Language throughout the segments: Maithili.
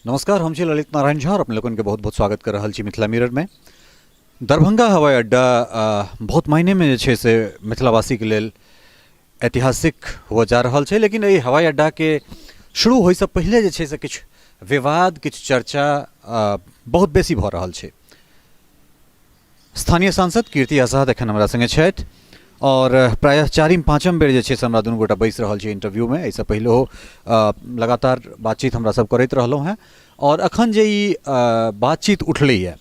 नमस्कार, हम छी ललित नारायण झा और अपने लोगन के बहुत बहुत स्वागत कर रहल छी मिथिला मिरर में। दरभंगा हवाई अड्डा बहुत मायने में जे छै से मिथिलावासी के लेल ऐतिहासिक हुअ जा रहल छै, लेकिन एहि हवाई अड्डा के शुरू होइसँ पहिले जे छै से किछु विवाद, किछु चर्चा बहुत बेसी भऽ रहल छै। स्थानीय सांसद कीर्ति आजाद एखन हमरा सङ्गे छथि आओर प्रायः चारिम पाँचम बेर जे छै से हमरा दुनू गोटा बैसि रहल छी इंटरव्यूमे। एहिसँ पहिलहो लगातार बातचीत हमरा सब करैत रहलहुँ हेँ आओर एखन जे ई बातचीत उठलैए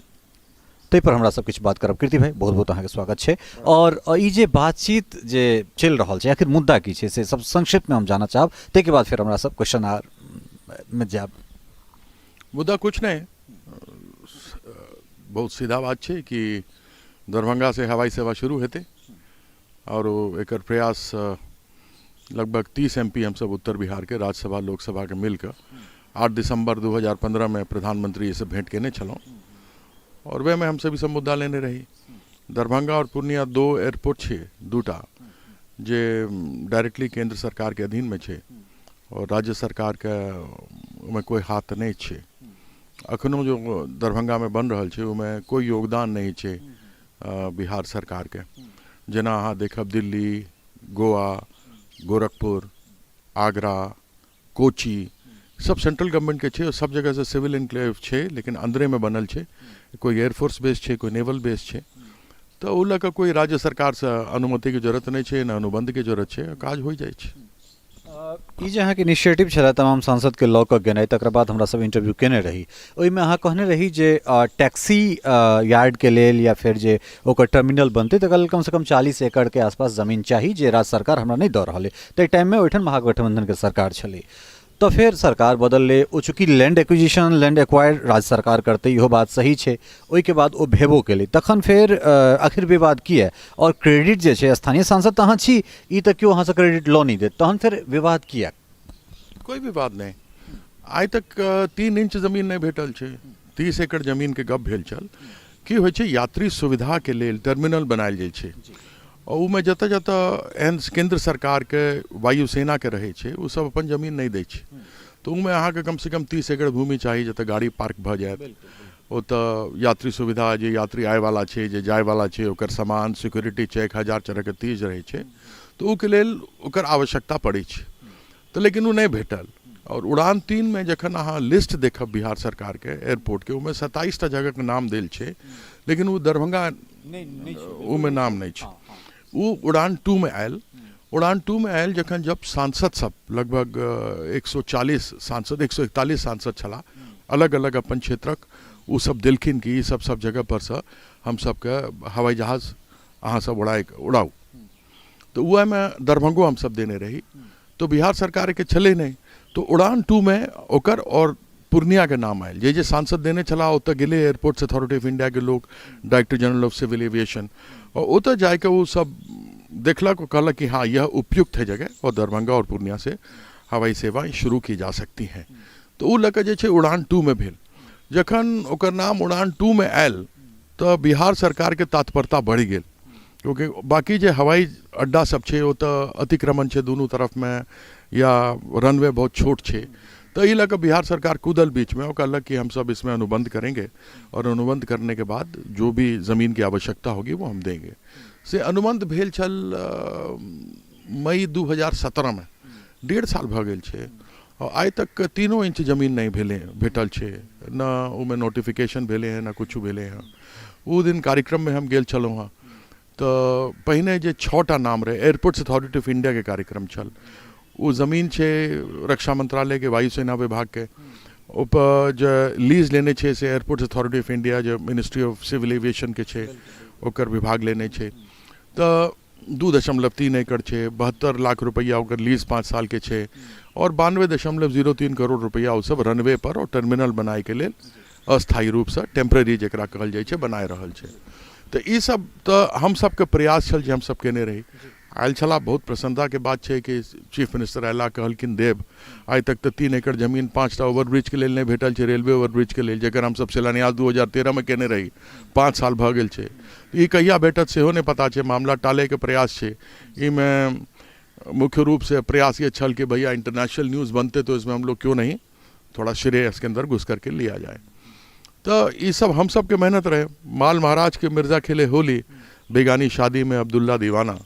ताहिपर हमरा सब किछु बात करब। कीर्ति भाई, बहुत बहुत अहाँके स्वागत छै। आओर ई जे बातचीत जे चलि रहल छै, आखिर मुद्दा की छै से सब संक्षिप्तमे हम जानऽ चाहब, ताहिके बाद फेर हमरा सब क्वेश्चन आर मे जायब। मुद्दा कुछ नहि, बहुत सीधा बात छै कि दरभंगा से हवाई सेवा शुरू हेतै आओर ओ एकर प्रयास लगभग 30 एम पी हमसब उत्तर बिहारके राज्यसभा लोकसभाके मिलके 8 दिसंबर 2015 में प्रधानमंत्री से भेंट केने छलहुँ आओर वएहमे हमसब ई सब मुद्दा लेने रही। दरभंगा आओर पूर्णिया दो एयरपोर्ट छै, दूटा जे डायरेक्टली केंद्र सरकारके अधीनमे छै आओर राज्य सरकारके ओहिमे कोइ हाथ नहि छै। अखनो जो दरभंगामे बनि रहल छै ओहिमे कोइ योगदान नहि छै बिहार सरकारके। जेना अहाँ देखब दिल्ली, गोवा, गोरखपुर, आगरा, कोची सब सेंट्रल गवर्नमेंटके छै, सब जगहसँ सिविल इनक्लेव छै, लेकिन अन्दरेमे बनल छै। कोइ एयरफोर्स बेस छै, कोइ नेवल बेस छै, तऽ ओ लऽ कऽ कोइ राज्य सरकारसँ अनुमतिके जरूरत नहि छै, ने अनुबन्धके जरूरत छै, काज होइ जाइ छै। ई जे अहाँके इनिशिएटिव छलै तमाम सांसदके लऽ कऽ गेनाइ, तकर बाद हमरा सब इंटरव्यू केने रही, ओहिमे अहाँ कहने रही जे टैक्सी यार्डके लेल या फेर जे ओकर टर्मिनल बनतै तकर लेल कमसँ कम 40 एकड़के आसपास जमीन चाही, जे राज्य सरकार हमरा नहि दऽ रहल अइ। ताहि टाइममे ओहिठाम महागठबंधनके सरकार छलै, तऽ फेर सरकार बदललै। ओ चूँकि लैंड एक्विजिशन, लैंड एक्वायर राज्य सरकार करतै, इहो बात सही छै, ओहिके बाद ओ भेबो केलै, तखन फेर आखिर विवाद किए? आओर क्रेडिट जे छै, स्थानीय सांसद तऽ अहाँ छी, ई तऽ केओ अहाँसँ क्रेडिट लऽ नहि देत, तहन फेर विवाद किए? कोइ विवाद नहि। आइ तक 3 इंच जमीन नहि भेटल छै। 30 एकड़ जमीनके गप भेल छल। की होइ छै, यात्री सुविधाके लेल टर्मिनल बनायल जाइ छै आओर ओहिमे जतऽ जतऽ एहन केन्द्र सरकारके वायुसेनाके रहै छै, ओ सब अपन जमीन नहि दै छै। तऽ ओहिमे अहाँके कमसँ कम 30 एकड़ भूमि चाही जतऽ गाड़ी पार्क भऽ जायत, ओतऽ यात्री सुविधा, जे यात्री आयवला छै, जे जायवला छै, ओकर सामान, सिक्योरिटी चेक, हजार तरहके चीज रहै छै, तऽ ओहिके लेल ओकर आवश्यकता पड़ै छै, तऽ लेकिन ओ नहि भेटल। आओर उड़ान 3मे जखन अहाँ लिस्ट देखब बिहार सरकारके एयरपोर्टके, ओहिमे 27टा जगहके नाम देल छै, लेकिन ओ दरभंगा ओहिमे नाम नहि छै। ओ उड़ान 2मे आयल। उड़ान 2मे आयल जखन जब सांसद सब लगभग 140 सांसद, 141 सांसद छलाह अलग अलग अपन क्षेत्रक, ओ सब देलखिन कि ई सब सब जगह पर से हम सबके हवाई जहाज अहाँ सब उड़ाउ। तऽ ओहिमे दरभंगो हमसब देने रही, तऽ बिहार सरकारके छलै नहि, तऽ उड़ान 2मे ओकर आओर पूर्णियाके नाम आयल। जे जे सांसद देने छलाह ओतऽ गेलै एयरपोर्ट्स अथॉरिटी ऑफ इंडियाके लोक, director general of civil aviation, आओर ओतऽ जाइके ओ सब देखलक, ओ कहलक कि हाँ यह उपयुक्त है जगह और दरभंगा और पूर्णिया से हवाई सेवा शुरू की जा सकती हैं। तऽ ओ लऽ कऽ जे छै उड़ान 2मे भेल। जखन ओकर नाम उड़ान 2मे आयल तऽ बिहार सरकारके तत्परता बढ़ि गेल, क्योंकि बाकी जे हवाई अड्डा सब छै ओतऽ अतिक्रमण छै दुनू तरफमे या रनवे बहुत छोट छै, तऽ एहि लऽ कऽ बिहार सरकार कूदल बीचमे। ओ कहलक कि हमसब इसमें अनुबंध करेंगे और अनुबंध करने के बाद जो भी जमीन की आवश्यकता होगी वो हम देंगे। से अनुबंध भेल छल मई 2017मे, 1.5 साल भऽ गेल छै आओर आइ तक 3 इंच जमीन नहि भेलै, भेटल छै, ने ओहिमे नोटिफिकेशन भेलै हँ, ने किछु भेलै हँ। ओ दिन कार्यक्रममे हम गेल छलहुँ हँ, तऽ पहिने जे 6टा नाम रहै, एयरपोर्ट्स अथॉरिटी ऑफ इंडियाके कार्यक्रम छल, ओ जमीन छै रक्षा मंत्रालयके वायुसेना विभागके, ओहिपर जे लीज लेने छै से एयरपोर्ट्स अथॉरिटी ऑफ इंडिया जे मिनिस्ट्री ऑफ सिविल एविएशनके छै ओकर विभाग लेने छै। तऽ 2.3 एकड़ छै, 72 लाख रुपैआ ओकर लीज 5 सालके छै आओर 92.03 करोड़ रुपैआ ओ सब रनवे पर आओर टर्मिनल बनायके लेल अस्थायी रूपसँ टेम्परेरी जकरा कहल जाइ छै बनाय रहल छै। तऽ ई सब तऽ हम सबके प्रयास छल जे हमसब केने रही। आयल छलाह, बहुत प्रसन्नताके बात छै कि चीफ मिनिस्टर अयलाह, कहलखिन देब। आइ तक तऽ 3 एकड़ जमीन 5टा ओवरब्रिजके लेल नहि भेटल छै, रेलवे ओवरब्रिजके लेल, जकर हमसब शिलान्यास 2013मे केने रही, 5 साल भऽ गेल छै। ई कहिया भेटत सेहो नहि पता छै, मामला टालैके प्रयास छै। एहिमे मुख्य रूपसँ प्रयास ये छल कि भैया इंटरनेशनल न्यूज़ बनते तो इसमें हम लोग क्यों नहीं थोड़ा श्रेय इसके अंदर घुस करके लिया जाए। तो ये सब हम सब के मेहनत रहे। माल महाराज के मिर्ज़ा खेले होली, बेगानी शादी में अब्दुल्ला दीवाना,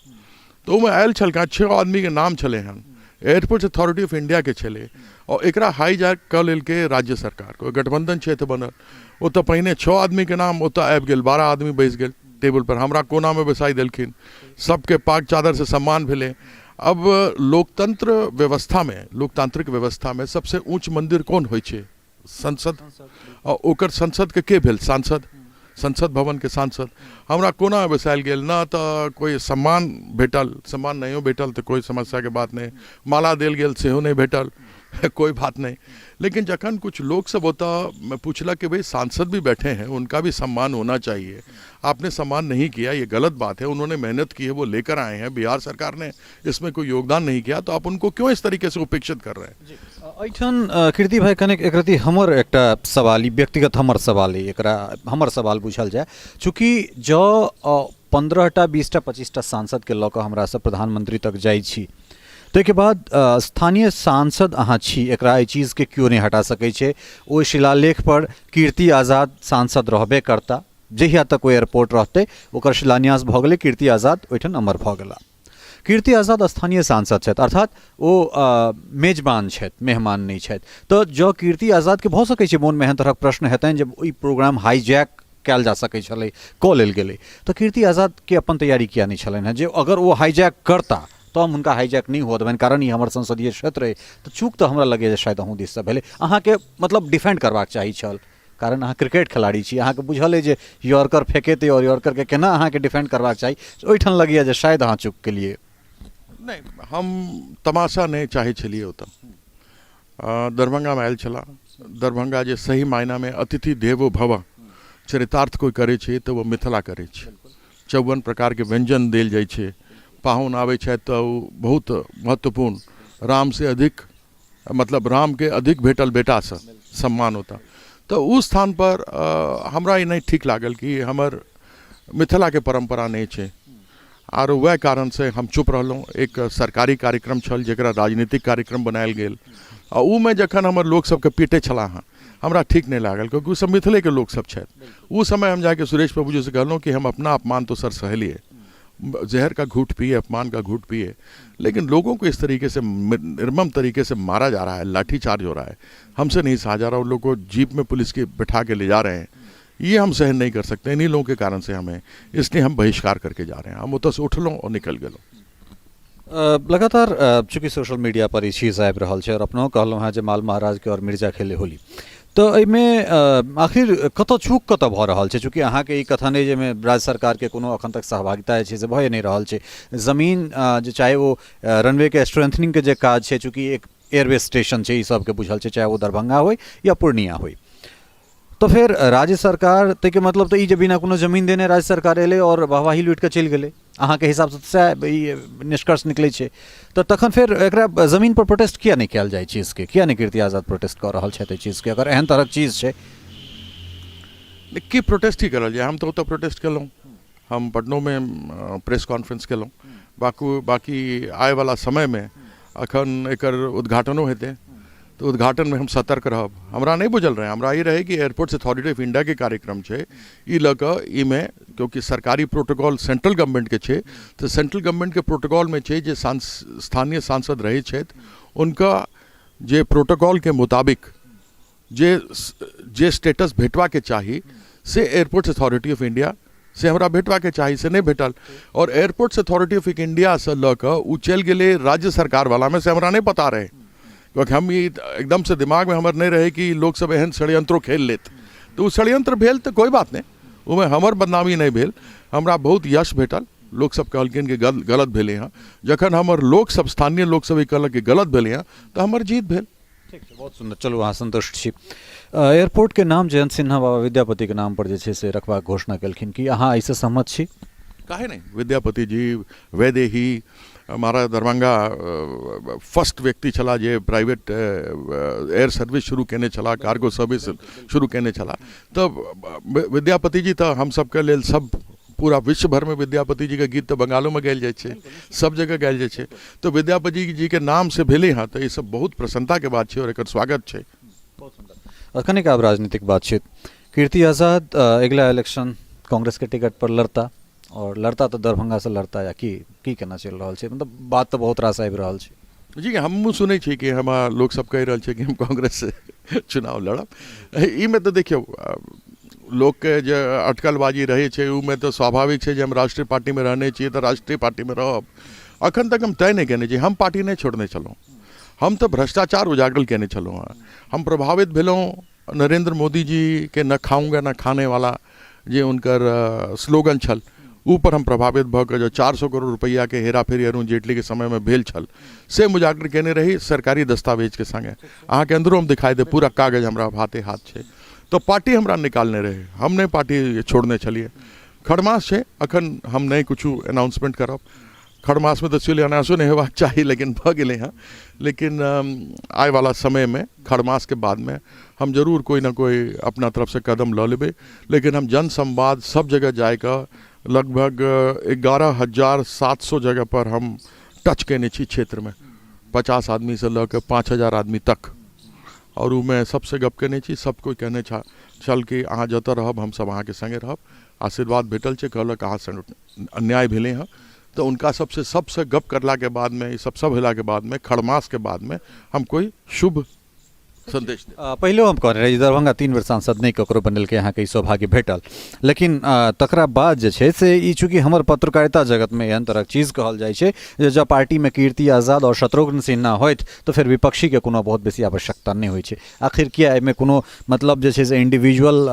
तो ओहिमे आयल छलखिन 6 आदमी के नाम छलै हन, एयरपोर्ट अथॉरिटी ऑफ इंडिया के छलै, और एकरा हाईजैक कऽ लेलकै राज्य सरकार। कोइ गठबंधन क्षेत्र बनल, ओतऽ पहिने 6 आदमी के नाम ओतऽ आबि गेल, 12 आदमी बैस गेल टेबुल पर, हमरा कोनामे बैसाइ देलखिन, सबके पाग चादरसँ सम्मान भेलै। अब लोकतंत्र व्यवस्थामे, लोकतांत्रिक व्यवस्थामे सबसँ ऊँच मंदिर कोन होइ छै? संसद। आ ओकर संसदके के भेल? सांसद, संसद भवनके सांसद। हमरा कोना बैसायल गेल, न तऽ कोइ सम्मान भेटल, सम्मान नहियो भेटल तऽ कोइ समस्याके बात नहि, माला देल गेल सेहो नहि भेटल, कोई बात नहीं। लेकिन जखन कुछ लोग सब ओतऽ पूछलक कि भाई सांसद भी बैठे हैं, उनका भी सम्मान होना चाहिए, आपने सम्मान नहीं किया, ये गलत बात है, उन्होंने मेहनत की है, वो लेकर आए हैं, बिहार सरकार ने इसमें कोई योगदान नहीं किया, तो आप उनको क्यों इस तरीके से उपेक्षित कर रहे हैं? एहिठाम कीर्ति भाई कनेक एक रत्ती हमर एकटा सवाल, ई व्यक्तिगत हमर सवाल अइ, एकरा हमर सवाल बुझल जाय। चूँकि जँ 15टा 20टा 25टा सांसदके लऽ कऽ हमरा सब प्रधानमंत्री तक जाइ छी, ताहिके बाद स्थानीय सांसद अहाँ छी, एकरा एहि चीजके केओ नहि हटा सकै छै। ओहि शिलालेख पर कीर्ति आजाद सांसद रहबे करता, जहिया तक ओ एयरपोर्ट रहतै ओकर शिलान्यास भऽ गेलै, कीर्ति आजाद ओहिठाम अमर भऽ गेला। कीर्ति आजाद स्थानीय सांसद छथि, अर्थात ओ मेजबान छथि, मेहमान नहि छथि। तऽ जँ कीर्ति आजादके भऽ सकै छै मोनमे एहन तरहक प्रश्न हेतनि जे ई प्रोग्राम हाईजैक कयल जा सकै छलै, कऽ लेल गेलै, तऽ कीर्ति आजादके अपन तैयारी किया नहि छलनि हेँ जे अगर ओ हाईजैक करता तऽ हम हुनका हाईजैक नहि हुअ देबनि, कारण ई हमर संसदीय क्षेत्र अइ। तऽ चूक तऽ हमरा लगैए जे शायद अहूँ दिससँ भेलै, अहाँके मतलब डिफेंड करबाक चाही छल, कारण अहाँ क्रिकेट खेलाड़ी छी, अहाँके बुझल अइ जे यॉर्कर फेकेतै आओर यॉर्करके केना अहाँके डिफेंड करबाक चाही। ओहिठाम लगैए जे शायद अहाँ चूक केलियै। नहि, हम तमाशा नहि चाहै छलियै। ओतऽ दरभंगामे आयल छलाह, दरभंगा जे सही मायनामे अतिथि देवो भव चरितार्थ कोइ करै छै तऽ ओ मिथिला करै छै। 54 प्रकारके व्यञ्जन देल जाइ छै, पाहुन आबै छथि तऽ ओ बहुत महत्वपूर्ण, रामसँ अधिक, मतलब रामके अधिक भेटल बेटासँ सम्मान ओतऽ। तऽ ओ स्थानपर हमरा ई नहि ठीक लागल कि हमर मिथिलाके परम्परा नहि छै, आर वएह कारणसँ हम चुप रहलहुँ। एक सरकारी कार्यक्रम छल जकरा राजनीतिक कार्यक्रम बनायल गेल, आ ओहिमे जखन हमर लोकसभके पीटै छलाह हँ, हमरा ठीक नहि लागल, क्योंकि ओसभ मिथिलेके लोकसभ छथि। ओ समय हम जाके सुरेश प्रभुजीसँ कहलहुँ कि हम अपना अपमान तो सर सहलिए, जहर का घूट पिए, अपमान का घूट पिए, लेकिन लोगों को इस तरीके से निर्मम तरीके से मारा जा रहा है, लाठी चार्ज हो रहा है, हमसे नहीं सहा जा रहा। उन लोगों को जीप में पुलिस के बैठा के ले जा रहे हैं, ये हम सहन नहीं कर सकते, इन्हीं लोगों के कारण से हमें, इसलिए हम बहिष्कार करके जा रहे हैं। हम ओतऽ से उठलहुँ और निकल गेलहुँ। लगातार चूँकि सोशल मीडिया पर ई चीज आबि रहल छै, और अपनो कहलहुँ हेँ जे माल महाराजके और मिर्जा खेले होली, तऽ एहिमे आखिर कतऽ चूक कतऽ भऽ रहल छै? चूँकि अहाँके ई कथन अइ जाहिमे राज्य सरकारके कोनो एखन तक सहभागिता जे छै से भए नहि रहल छै। जमीन जे चाहे ओ रनवेके स्ट्रेंथनिंगके जे काज छै, चूँकि एक एयरवे स्टेशन छै, ई सबके बुझल छै, चाहे ओ दरभंगा होइ या पूर्णिया होइ, तऽ फेर राज्य सरकार ताहिके मतलब तऽ ई जे बिना कोनो जमीन देने राज्य सरकार एलै आओर वाहवाही लूटि कऽ चलि गेलै, अहाँके हिसाबसँ तऽ सएह ई निष्कर्ष निकलै छै। तऽ तखन फेर एकरा जमीनपर प्रोटेस्ट किया नहि कयल जाइ चीजके? किया नहि कीर्ति आजाद प्रोटेस्ट कऽ रहल छथि एहि चीजके, अगर एहन तरहक चीज छै? की प्रोटेस्ट ही करल जाय? हम तऽ ओतऽ प्रोटेस्ट केलहुँ, हम पटनोमे प्रेस कॉन्फ्रेंस केलहुँ। बाकी आयवला समयमे अखन एकर उद्घाटनो हेतै, तऽ उद्घाटनमे हम सतर्क रहब। हमरा नहि बुझल रहै, हमरा ई रहै कि एयरपोर्ट्स अथॉरिटी ऑफ इंडियाके कार्यक्रम छै, ई लऽ कऽ ईमे क्योंकि सरकारी प्रोटोकॉल सेंट्रल गवर्नमेंटके छै, तऽ सेंट्रल गवर्नमेंटके प्रोटोकॉलमे छै जे स्थानीय सांसद रहै छथि हुनका जे प्रोटोकॉलके मुताबिक जे जे स्टेटस भेटबाके चाही से एयरपोर्ट्स अथॉरिटी ऑफ इंडिया से हमरा भेटबाके चाही, से नहि भेटल। आओर एयरपोर्ट्स अथॉरिटी ऑफ इंडियासँ लऽ कऽ ओ चलि गेलै राज्य सरकारवलामे, से हमरा नहि पता रहै, कियाकि हम ई एकदमसँ दिमागमे हमर नहि रहै कि लोकसब एहन षड्यंत्रो खेल लेत। तऽ ओ षड्यंत्र भेल तऽ कोइ बात नहि, ओहिमे हमर बदनामी नहि भेल, हमरा बहुत यश भेटल। लोकसब कहलखिन कि गलत भेलै हँ। जखन हमर लोकसब, स्थानीय लोकसब ई कहलक कि गलत भेलै हँ, तऽ हमर जीत भेल। ठीक छै, बहुत सुन्दर। चलू, अहाँ सन्तुष्ट छी। एयरपोर्टके नाम जयंत सिन्हा बाबा विद्यापतिके नाम पर जे छै से रखबाक घोषणा केलखिन, कि अहाँ एहिसँ सहमत छी? काहे नहि? विद्यापति जी, वैदेही, महाराजा दरभंगा फर्स्ट व्यक्ति छलाह जे प्राइवेट एयर सर्विस शुरू केने छलाह, कार्गो सर्विस शुरू केने छलाह। तऽ विद्यापति जी तऽ हम सबके लेल सब पूरा विश्व भरिमे विद्यापति जीके गीत तऽ बंगालोमे गायल जाइ छै, सब जगह गायल जाइ छै। तऽ विद्यापति जीके नामसँ भेलै हँ, तऽ ई सब बहुत प्रसन्नताके बात छै आओर एकर स्वागत छै। बहुत सुन्दर। कनिक आब राजनीतिक बातचीत। कीर्ति आजाद अगिला इलेक्शन कांग्रेस के टिकट पर लड़ता, और लड़ता तऽ दरभंगासँ लड़ता या की की केना चलि रहल छै? मतलब बात तऽ बहुत रास आबि रहल छै। जी, हमहूँ सुनै छी कि हमरा लोकसभ कहि रहल छै कि हम कांग्रेससँ चुनाव लड़ब। एहिमे तऽ देखियौ, लोकके जे अटकलबाजी रहै छै ओहिमे तऽ स्वाभाविक छै जे हम राष्ट्रीय पार्टीमे रहने छियै तऽ राष्ट्रीय पार्टीमे रहब। अखन तक हम तय नहि केने छी, हम पार्टी नहि छोड़ने छलहुँ, हम तऽ भ्रष्टाचार उजागर केने छलहुँ हँ। हम प्रभावित भेलहुँ नरेन्द्र मोदीजीके न खाऊंगा न खाने वाला जे हुनकर स्लोगन छल, ऊपर हम प्रभावित भऽ कऽ जे 400 करोड़ रुपैआके हेराफेरी अरुण जेटलीके समयमे भेल छल से हम उजागर केने रही सरकारी दस्तावेजके सङ्गे। अहाँके अन्दरो हम दिखाई देब, पूरा कागज हमरा हाथे हाथ छै। तऽ पार्टी हमरा निकालने रहै, हम नहि पार्टी छोड़ने छलियै। खरमास छै, अखन हम नहि किछु अनाउंसमेंट करब। खरमासमे तऽ शिलान्यासो नहि हेबाक चाही, लेकिन भऽ गेलै हँ। लेकिन आयवला समयमे खरमासके बादमे हम जरूर कोइ ने कोइ अपना तरफसँ कदम लऽ लेबै। लेकिन हम जनसंवाद सब जगह जाइके लगभग 11,700 जगह पर हम टच केने छी क्षेत्रमे, 50 आदमीसँ लऽ कऽ 5000 आदमी तक, आओर ओहिमे सबसँ गप केने छी। सब कोइ कहने छल कि अहाँ जतऽ रहब हमसब अहाँके सङ्गे रहब। आशीर्वाद भेटल छै, कहलक अहाँ सङ्ग अन्याय भेलै हँ। तऽ हुनका सबसँ सबसँ गप करलाके बादमे, ई सब सब भेलाके बादमे, खरमासके बादमे हम कोइ शुभ संदेश देब। पहिलो हम कहने रही दरभंगा 3 बेर सांसद नहि ककरो बनेलकै, अहाँके ई सौभाग्य भेटल। लेकिन तकरा बाद जे छै से ई चूँकि हमर पत्रकारिता जगतमे एहन तरहक चीज कहल जाइ छै जे जँ पार्टीमे कीर्ति आजाद आओर शत्रुघ्न सिन्हा होथि तऽ फेर विपक्षीके कोनो बहुत बेसी आवश्यकता नहि होइ छै। आखिर किया एहिमे कोनो मतलब जे छै से इंडिविजुअल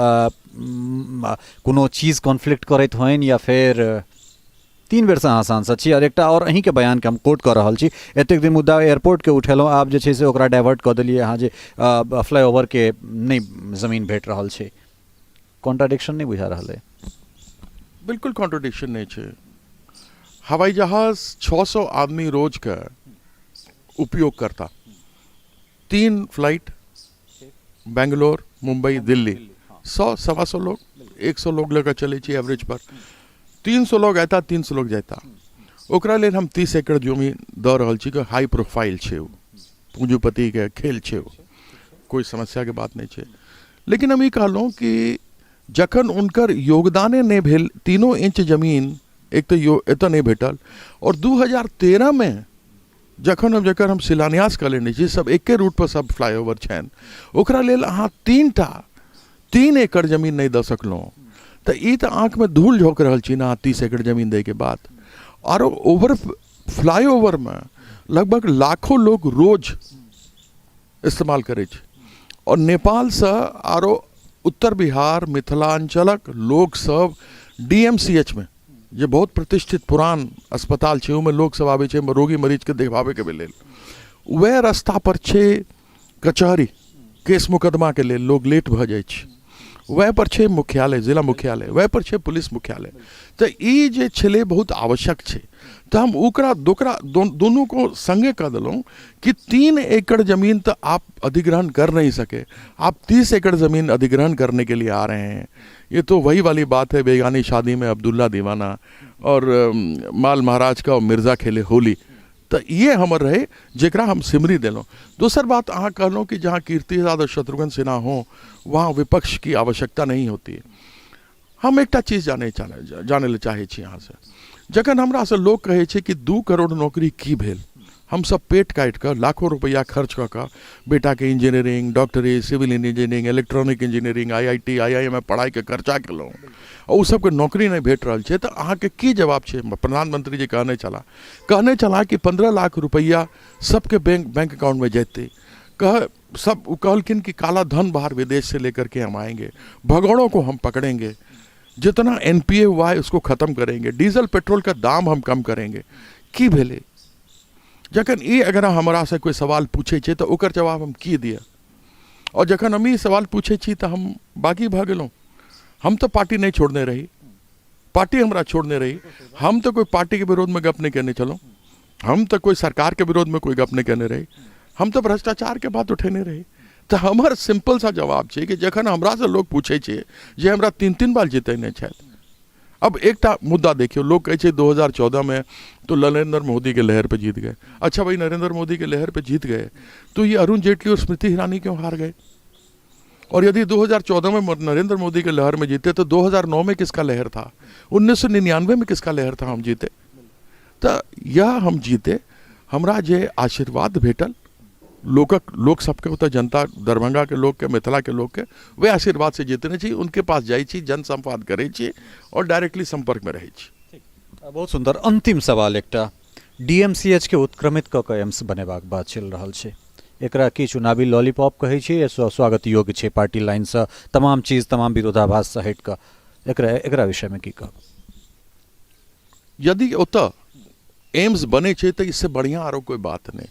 कोनो चीज कॉन्फ्लिक्ट करैत होइन, या फेर 3 बेरसँ अहाँ सांसद छी? आओर एकटा आओर अहीँके बयानके हम कोट कऽ रहल छी, एतेक दिन मुद्दा एयरपोर्टके उठेलहुँ, आब जे छै से ओकरा डाइवर्ट कऽ देलियै अहाँ जे फ्लाईओवरके नहि जमीन भेट रहल छै। कॉन्ट्राडिक्शन नहि बुझा रहल अइ? बिल्कुल कॉन्ट्राडिक्शन नहि छै। हवाई जहाज 600 आदमी रोजके उपयोग करता, 3 फ्लाइट बेंगलोर, मुंबई, दिल्ली, 100 125 लोग, 100 लोग लऽ कऽ चलै छी एवरेज पर, 300 लोग अयता, 300 लोग जायता। ओकरा लेल हम 30 एकड़ जमीन दऽ रहल छी कि हाई प्रोफाइल छै, ओ पूँजीपतिके खेल छै, ओ कोइ समस्याके बात नहि छै। लेकिन हम ई कहलहुँ कि जखन हुनकर योगदाने नहि भेल, 3 इंच जमीन एक तऽ एतऽ नहि भेटल, आओर 2013मे जखन हम जकर हम शिलान्यास कऽ लेने छी, सब एके रूटपर सब फ्लाईओवर छनि, ओकरा लेल अहाँ 3 एकड़ जमीन नहि दऽ सकलहुँ, तऽ ई तऽ आँखिमे धूल झोंकि रहल छी ने अहाँ 30 एकड़ जमीन दैके बाद। आरो ओवर फ्लाईओवरमे लगभग लाखों लोग रोज इस्तेमाल करै छै, आओर नेपालसँ आरो उत्तर बिहार मिथिलाञ्चलक लोकसब DMCH मे जे बहुत प्रतिष्ठित पुरान अस्पताल छै ओहिमे लोकसब आबै छै रोगी मरीजके देखबाबैके लेल। वएह रास्तापर छै कचहरी, केस मुकदमाके लेल लोग लेट भऽ जाइ छै, वएह पर छै मुख्यालय, जिला मुख्यालय, वएह पर छै पुलिस मुख्यालय। तऽ ई जे छलै बहुत आवश्यक छै। तऽ हम ओकरा दोकरा दुनू को संगे कऽ देलहुँ कि 3 एकड़ जमीन तऽ आप अधिग्रहण कर नहीं सके, आप 30 एकड़ जमीन अधिग्रहण करने के लिए आ रहे हैं। ये तो वही वाली बात है, बेगानी शादी में अब्दुल्ला दीवाना और माल महाराज का और मिर्ज़ा खेले होली। तऽ ये हमर रहै जकरा हम सिमरी देलहुँ। दोसर बात अहाँ कहलहुँ कि जहाँ कीर्ति आजाद और शत्रुघ्न सिन्हा हों वहाँ विपक्ष की आवश्यकता नहीं होती। हम एकटा चीज जानै लए चाहै छी अहाँसँ, जखन हमरासँ लोक कहै छै कि 2 करोड़ नौकरी की भेल, हमसब पेट काटि कऽ लाखों रुपैआ खर्च कऽ कऽ बेटाके इंजीनियरिंग, डॉक्टरी, civil engineering, electronic engineering, IIT, IIM मे पढ़ाइके खर्चा केलहुँ, आ ओ सबके नौकरी नहि भेट रहल छै, तऽ अहाँके की जवाब छै? प्रधानमंत्री जी कहने छलाह कि 15 लाख रुपैआ सबके बैंक अकाउंटमे जेतै। सब ओ कहलखिन कि काला धन बाहर विदेश से लेकर के हम आएंगे, भगोड़ों को हम पकड़ेंगे, जितना NPA हुआ है उसको खत्म करेंगे, डीजल पेट्रोल का दाम हम कम करेंगे। की भेलै? जखन ई अगर हमरासँ कोइ सवाल पूछै छै तऽ ओकर जवाब हम की दिअ? आओर जखन हम ई सवाल पूछै छी तऽ हम बागी भऽ गेलहुँ। हम तऽ पार्टी नहि छोड़ने रही, पार्टी हमरा छोड़ने रही। हम तऽ कोइ पार्टीके विरोधमे गप नहि केने छलहुँ, हम तऽ कोइ सरकारके विरोधमे कोइ गप नहि केने रही, हम तऽ भ्रष्टाचारके बात उठेने रही। तऽ हमर सिम्पल सा जवाब छै कि जखन हमरासँ लोक पूछै छै जे हमरा 3-3 बार जितेने छथि। अब एकटा मुद्दा देखियौ, लोक कहै छै 2014 में तो नरेंद्र मोदी के लहर पे जीत गए। अच्छा भाई, नरेंद्र मोदी के लहर पे जीत गए तो ये अरुण जेटली और स्मृति ईरानी क्यों हार गए? और यदि 2014 में नरेंद्र मोदी के लहर में जीते तो 2009 में किसका लहर था, 1999 में किसका लहर था, हम जीते। तऽ यह हम जीते, हमरा जे आशीर्वाद भेटल लोकक, लोक सबके ओतऽ जनता, दरभंगाके लोकके, मिथिलाके लोकके, वएह आशीर्वादसँ जीतने छी। उनके पास जाइ छी, जनसंवाद करै छी आओर डायरेक्टली सम्पर्कमे रहै छी। बहुत सुन्दर। अन्तिम सवाल एकटा, डीएमसीएच के उत्क्रमित कऽ कऽ एम्स बनेबाक बात चलि रहल छै, एकरा की चुनावी लॉलीपॉप कहै छी या स्वागत योग्य छै पार्टी लाइनसँ तमाम चीज, तमाम विरोधाभाससँ हटि कऽ एकरा एकरा विषयमे की कहब? यदि ओतऽ एम्स बनै छै तऽ इससे बढ़िया आरो कोई बात नहि।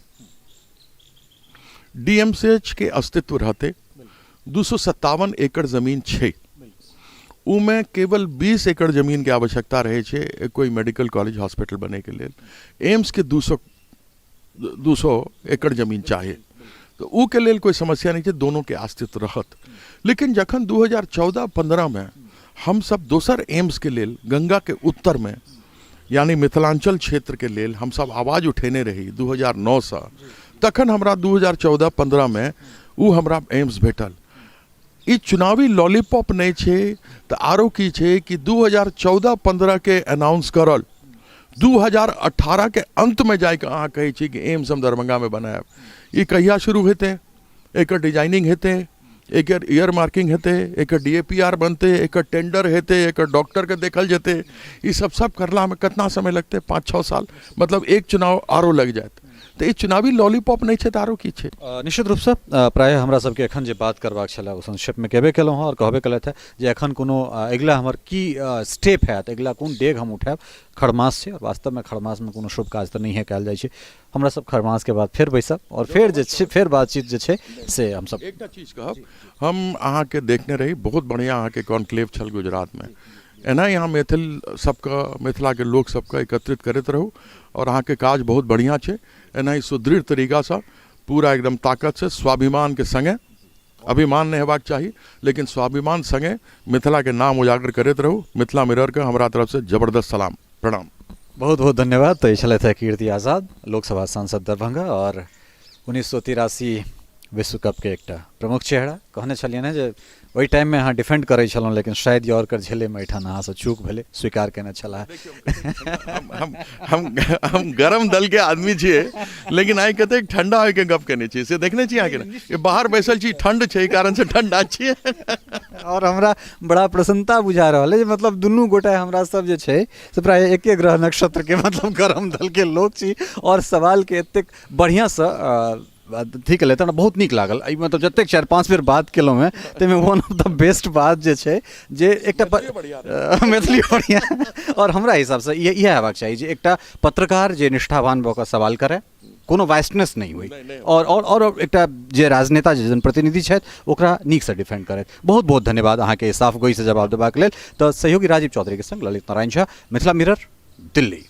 डीएमसीएच के अस्तित्व रहते, 257 एकड़ जमीन छै, उमे केवल 20 एकड़ जमीन के आवश्यकता रहै छै कोई मेडिकल कॉलेज हॉस्पिटल बने के लेल। एम्स के 200 एकड़ जमीन चाही, तऽ ऊ के लेल कोई समस्या नहि छै, दोनों के अस्तित्व रहत। लेकिन जखन 2014-15 में हम सब दोसर एम्स के लेल गंगा के उत्तर में यानी मिथिलांचल क्षेत्र के लेल हम सब आवाज उठेने रही 2009 सँ, तखन हमरा 2014-15 में ऊ हमरा एम्स भेटल। ई चुनावी लॉलीपॉप नहि छै तऽ आरो की छै कि 2014-15 के अनाउंस करल 2018 के अंतमे जाइके अहाँ कहै छी कि एम्स हम दरभंगामे बनायब। ई कहिया शुरू हेतै? एकर डिजाइनिंग हेतै, एकर ईयर मार्किंग हेतै, एकर डी ए पी आर बनतै, एकर टेंडर हेतै, एकर डॉक्टरके देखल जेतै। ई सब सब करलामे कतना समय लगतै? 5-6 साल, मतलब एक चुनाव आरो लागि जायत। तऽ ई चुनावी लॉलीपॉप नहि छै तऽ आरो की छै? निश्चित रूपसँ प्रायः हमरा सबके एखन जे बात करबाक छलए ओ संक्षेपमे केबे केलहुँ हँ, आओर कहबे केलथि हँ जे एखन कोनो अगिला हमर की स्टेप हैत, अगिला कोन डेग हम उठायब। खरमास छै आओर वास्तवमे खरमासमे कोनो शुभ काज तऽ नहिए कयल जाइ छै। हमरा सब खरमासके बाद फेर बैसब आओर फेर जे छै फेर बातचीत जे छै से हमसब। एकटा चीज कहब, हम अहाँके देखने रही, बहुत बढ़िआँ अहाँके कॉन्क्लेव छल गुजरातमे। एना ही अहाँ मैथिल सबके, मिथिलाके लोक सबके एकत्रित करैत रहू आओर अहाँके काज बहुत बढ़िआँ छै। एना ही सुदृढ़ तरीकासँ पूरा एकदम ताकतसँ स्वाभिमानके सङ्गे, अभिमान नहि हेबाक चाही लेकिन स्वाभिमान सङ्गे मिथिलाके नाम उजागर करैत रहू। मिथिला मिररके हमरा तरफसँ जबरदस्त सलाम, प्रणाम। बहुत बहुत धन्यवाद। तऽ ई छलथि हेँ कीर्ति आजाद, लोकसभा सांसद दरभंगा आओर 1983 विश्व कपके एकटा प्रमुख चेहरा। कहने छलियनि हेँ जे ओहि टाइममे अहाँ डिफेंड करै छलहुँ, लेकिन शायद यॉर्कर झेलैमे एहिठाम अहाँसँ चूक भेलै, स्वीकार केने छलाह। हम हम हम गरम दलके आदमी छियै, लेकिन आइ कतेक ठंडा होइके गप केने छियै से देखने छी अहाँके ने? बाहर बैसल छी, ठंड छै, एहि कारणसँ ठंडा छियै। आओर हमरा बड़ा प्रसन्नता बुझा रहल अइ जे मतलब दुनू गोटा हमरा सब जे छै से प्रायः एके ग्रह नक्षत्रके मतलब गरम दलके लोक छी, आओर सवालके एतेक बढ़िआँसँ अथी केलथि, हमरा बहुत नीक लागल। एहि मतलब जतेक 4-5 बेर बात केलहुँ हेँ ताहिमे वन ऑफ the best बात जे छै जे एकटा मैथिली बढ़िआँ। आओर हमरा हिसाबसँ इएह हेबाक चाही जे एकटा पत्रकार जे निष्ठावान भऽ कऽ सवाल करय, कोनो वाइसनेस नहि होइ, आओर आओर आओर एकटा जे राजनेता जे जनप्रतिनिधि छथि ओकरा नीकसँ डिफेंड करथि। बहुत बहुत धन्यवाद अहाँके साफ गोईसँ जवाब देबाक लेल। तऽ सहयोगी राजीव चौधरीके सङ्ग ललित नारायण झा, मिथिला मिरर, दिल्ली।